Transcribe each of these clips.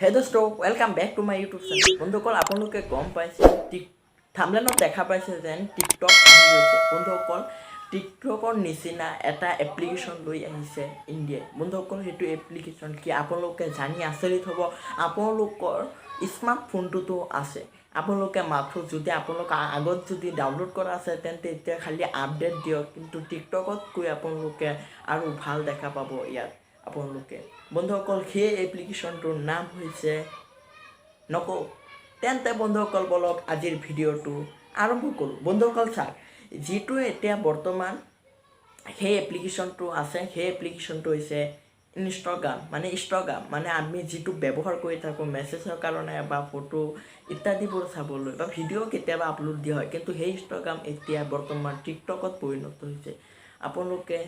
হে দোস্ত, welcome back to my YouTube channel. বন্ধুসকল, আপোনালোকে গম পাইছে, থাম্বনেইলত দেখা পাইছে যেন টিকটক আহি গৈছে। বন্ধুসকল, টিকটকৰ নিচিনা এটা এপ্লিকেশ্যন লৈ আহিছে ইণ্ডিয়াই। বন্ধুসকল, সেইটো এপ্লিকেশ্যন কি, আপোনালোকে জানি আচৰিত হ'ব। আপোনালোকৰ স্মাৰ্টফোনটোতো আছে, আপোনালোকে মাথো যদি আপোনালোক আগত যদি ডাউনলোড কৰা আছে, তেন্তে এতিয়া খালি আপডেট দিয়ক। কিন্তু টিকটকতকৈ আপোনালোকে আৰু ভাল দেখা পাব ইয়াত আপোনালোকে। বন্ধুসকল, সেই এপ্লিকেশ্যনটোৰ নাম হৈছে নকওঁ। তেন্তে বন্ধুসকল, বলক আজিৰ ভিডিঅ'টো আৰম্ভ কৰোঁ। বন্ধুসকল, চাওক, যিটো এতিয়া বৰ্তমান সেই এপ্লিকেশ্যনটো আছে, সেই এপ্লিকেশ্যনটো হৈছে ইনষ্টাগ্ৰাম। মানে ইনষ্টাগ্ৰাম মানে আমি যিটো ব্যৱহাৰ কৰি থাকোঁ মেছেজৰ কাৰণে বা ফটো ইত্যাদিবোৰ চাবলৈ বা ভিডিঅ' কেতিয়াবা আপলোড দিয়া হয়। কিন্তু সেই ইনষ্টাগ্ৰাম এতিয়া বৰ্তমান টিকটকত পৰিণত হৈছে। আপোনালোকে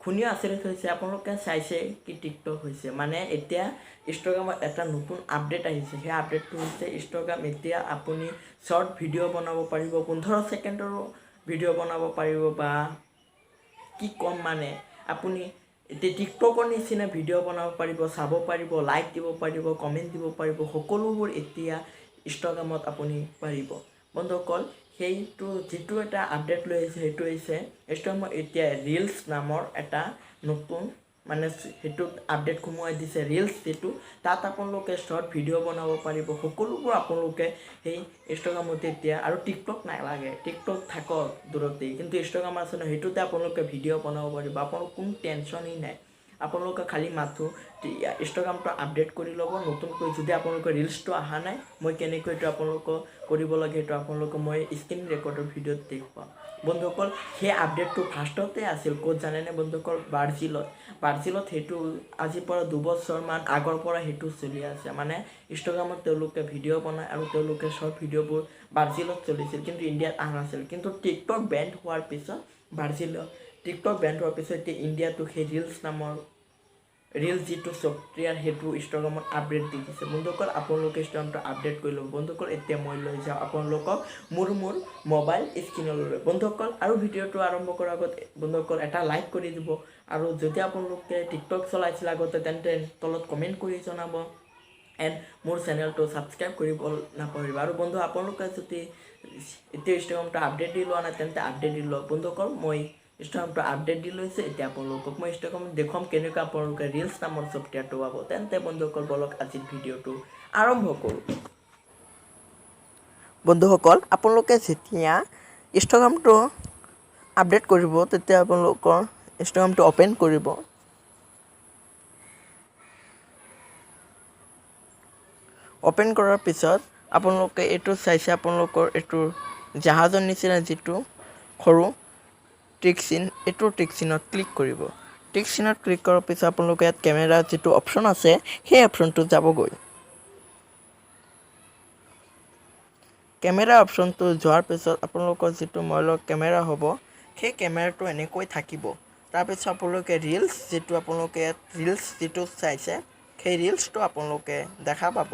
শুনিও আচৰিত হৈছে। আপোনালোকে চাইছে কি টিকটক হৈছে মানে এতিয়া ইনষ্টাগ্ৰামত এটা নতুন আপডেট আহিছে। সেই আপডেটটো হৈছে ইনষ্টাগ্ৰাম এতিয়া আপুনি শ্বৰ্ট ভিডিঅ' বনাব পাৰিব, 15 ছেকেণ্ডৰো ভিডিঅ' বনাব পাৰিব বা কি ক'ম, মানে আপুনি এতিয়া টিকটকৰ নিচিনা ভিডিঅ' বনাব পাৰিব, চাব পাৰিব, লাইক দিব পাৰিব, কমেণ্ট দিব পাৰিব। সকলোবোৰ এতিয়া ইনষ্টাগ্ৰামত আপুনি পাৰিব। বন্ধুসকল, সেইটো যিটো এটা আপডেট লৈ আহিছে, সেইটো হৈছে ইনষ্টাগ্ৰামত এতিয়া ৰিলছ নামৰ এটা নতুন মানে সেইটোত আপডেট সোমোৱাই দিছে। ৰিলছ যিটো, তাত আপোনালোকে শ্বৰ্ট ভিডিঅ' বনাব পাৰিব। সকলোবোৰ আপোনালোকে সেই ইনষ্টাগ্ৰামতে এতিয়া আৰু টিকটক নালাগে, টিকটক থাকক দূৰতেই, কিন্তু ইনষ্টাগ্ৰাম আছে ন, সেইটোতে আপোনালোকে ভিডিঅ' বনাব পাৰিব। আপোনালোক কোনো টেনশ্যনেই নাই। আপোনালোকে খালি মাথো ইনষ্টাগ্ৰামটো আপডেট কৰি ল'ব নতুনকৈ। যদি আপোনালোকৰ ৰিলছটো অহা নাই, মই কেনেকৈ এইটো আপোনালোকক কৰিব লাগে, সেইটো আপোনালোকক মই স্ক্ৰীণ ৰেকৰ্ডৰ ভিডিঅ'ত দেখুৱাম। বন্ধুসকল, সেই আপডেটটো ফাৰ্ষ্টতে আছিল ক'ত জানেনে বন্ধুসকল? ব্ৰাজিলত। ব্ৰাজিলত সেইটো আজিৰ পৰা 2 বছৰমান আগৰ পৰা সেইটো চলি আছে। মানে ইনষ্টাগ্ৰামত তেওঁলোকে ভিডিঅ' বনায় আৰু তেওঁলোকে শ্বৰ্ট ভিডিঅ'বোৰ ব্ৰাজিলত চলিছিল, কিন্তু ইণ্ডিয়াত অহা নাছিল। কিন্তু টিকটক বেণ্ড হোৱাৰ পিছত, ব্ৰাজিলত টিকটক বেণ্ড হোৱাৰ পিছত এতিয়া ইণ্ডিয়াতো সেই ৰিলছ নামৰ ৰিলছ যিটো ছফ্টৱেৰ, সেইটো ইনষ্টাগ্ৰামত আপডেট দি দিছে। বন্ধুসকল, আপোনালোকে ইনষ্টাগ্ৰামটো আপডেট কৰি ল'ব। বন্ধুসকল, এতিয়া মই লৈ যাওঁ আপোনালোকক মোৰ মোৰ মোবাইল স্ক্ৰীণলৈ। বন্ধুসকল, আৰু ভিডিঅ'টো আৰম্ভ কৰাৰ আগত বন্ধুসকল, এটা লাইক কৰি দিব আৰু যদি আপোনালোকে টিকটক চলাইছিল আগতে, তেন্তে তলত কমেণ্ট কৰি জনাব এণ্ড মোৰ চেনেলটো ছাবস্ক্ৰাইব কৰিব নাপাহৰিব। আৰু বন্ধু, আপোনালোকে যদি এতিয়া ইনষ্টাগ্ৰামটো আপডেট দি লোৱা নাই, তেন্তে আপডেট দি লওক। বন্ধুসকল, মই ইনষ্টাগ্ৰামটো আপডেট দি লৈছোঁ। এতিয়া আপোনালোকক মই ইনষ্টাগ্ৰামত দেখুৱাম কেনেকুৱা আপোনালোকে ৰিলছ নামৰ ছফ্টৱেৰটো পাব। তেন্তে বন্ধুসকল, বলক আজিৰ ভিডিঅ'টো আৰম্ভ কৰোঁ। বন্ধুসকল, আপোনালোকে যেতিয়া ইনষ্টাগ্ৰামটো আপডেট কৰিব, তেতিয়া আপোনালোকৰ ইনষ্টাগ্ৰামটো অ'পেন কৰিব। অ'পেন কৰাৰ পিছত আপোনালোকে এইটো চাইছে, আপোনালোকৰ এইটো জাহাজৰ নিচিনা যিটো সৰু টিক চিন, এইটো টিক চিনত ক্লিক কৰিব। টিক চিনত ক্লিক কৰাৰ পিছত আপোনালোকে ইয়াত কেমেৰা যিটো অপশ্যন আছে, সেই অপশ্যনটোত যাবগৈ। কেমেৰা অপশ্যনটো যোৱাৰ পিছত আপোনালোকৰ যিটো মোবাইলৰ কেমেৰা হ'ব, সেই কেমেৰাটো এনেকৈ থাকিব। তাৰপিছত আপোনালোকে ৰিলছ যিটো, আপোনালোকে ইয়াত ৰিলছ যিটো চাইছে, সেই ৰিলছটো আপোনালোকে দেখা পাব।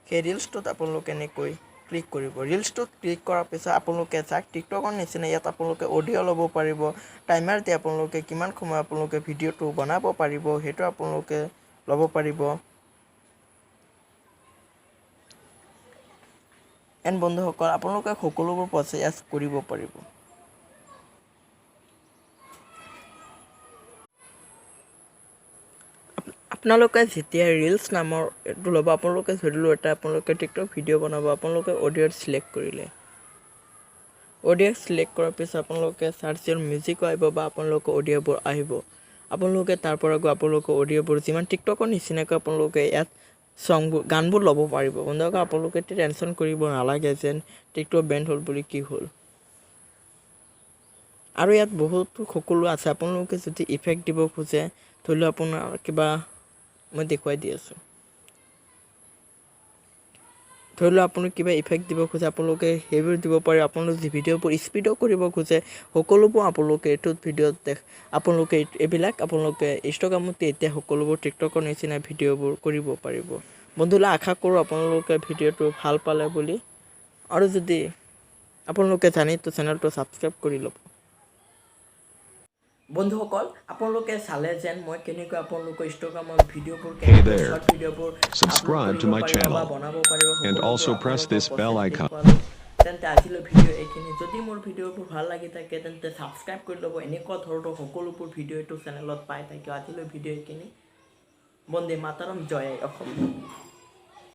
সেই ৰিলছটোত আপোনালোকে এনেকৈ ক্লিক কৰিব। ৰিলছটোত ক্লিক কৰাৰ পিছত আপোনালোকে চাওক, টিকটকৰ নিচিনা ইয়াত আপোনালোকে অডিঅ' ল'ব পাৰিব। টাইমাৰ দি আপোনালোকে কিমান সময় আপোনালোকে ভিডিঅ'টো বনাব পাৰিব, সেইটো আপোনালোকে ল'ব পাৰিব। এণ্ড বন্ধুসকল, আপোনালোকে সকলোবোৰ প্ৰচেছ কৰিব পাৰিব। আপোনালোকে যেতিয়া ৰিলছ নামৰ এইটো ল'ব, আপোনালোকে ধৰি লওক এটা আপোনালোকে টিকটক ভিডিঅ' বনাব, আপোনালোকে অডিঅ'ত চিলেক্ট কৰিলে। অডিঅ' চিলেক্ট কৰাৰ পিছত আপোনালোকে চাৰ্চৰ মিউজিকো আহিব বা আপোনালোকৰ অডিঅ'বোৰ আহিব। আপোনালোকে তাৰ পৰা গৈ আপোনালোকৰ অডিঅ'বোৰ যিমান টিকটকৰ নিচিনাকৈ আপোনালোকে ইয়াত চংবোৰ, গানবোৰ ল'ব পাৰিব। বন্ধুসকল, আপোনালোকে এতিয়া টেনশ্যন কৰিব নালাগে যেন টিকটক বেণ্ড হ'ল বুলি কি হ'ল। আৰু ইয়াত বহুতো সকলো আছে। আপোনালোকে যদি ইফেক্ট দিব খোজে, ধৰি লওক আপোনাৰ কিবা, মই দেখুৱাই দি আছোঁ, ধৰি লওক আপুনি কিবা ইফেক্ট দিব খোজে, আপোনালোকে সেইবোৰ দিব পাৰে। আপোনালোকে যদি ভিডিঅ'বোৰ স্পীডো কৰিব খোজে, সকলোবোৰ আপোনালোকে এইটোত ভিডিঅ'ত আপোনালোকে এইবিলাক আপোনালোকে ইনষ্টাগ্ৰামতে এতিয়া সকলোবোৰ টিকটকৰ নিচিনা ভিডিঅ'বোৰ কৰিব পাৰিব। বন্ধুলৈ আশা কৰোঁ আপোনালোকে ভিডিঅ'টো ভাল পালে বুলি। আৰু যদি আপোনালোকে জানে তো চেনেলটো ছাবস্ক্ৰাইব কৰি ল'ব। বন্ধুসকল, আপোনালোকে চালে যেন মই কেনেকৈ আপোনালোকৰ ইনষ্টাগ্ৰামৰ ভিডিঅ'বোৰ Hey there. Short ভিডিঅ'বোৰ Subscribe to my channel. বনাব পাৰিব And also press this bell icon. তেন্তে আজিলৈ ভিডিঅ' এইখিনি। যদি মোৰ ভিডিঅ'বোৰ ভাল লাগি থাকে, তেন্তে ছাবস্ক্ৰাইব কৰি ল'ব। এনেকুৱা ধৰণৰ সকলোবোৰ ভিডিঅ' এইটো চেনেলত পাই থাকিব। আজিলৈ ভিডিঅ' এইখিনি। বন্দে মাতাৰম, জয় আই অসম।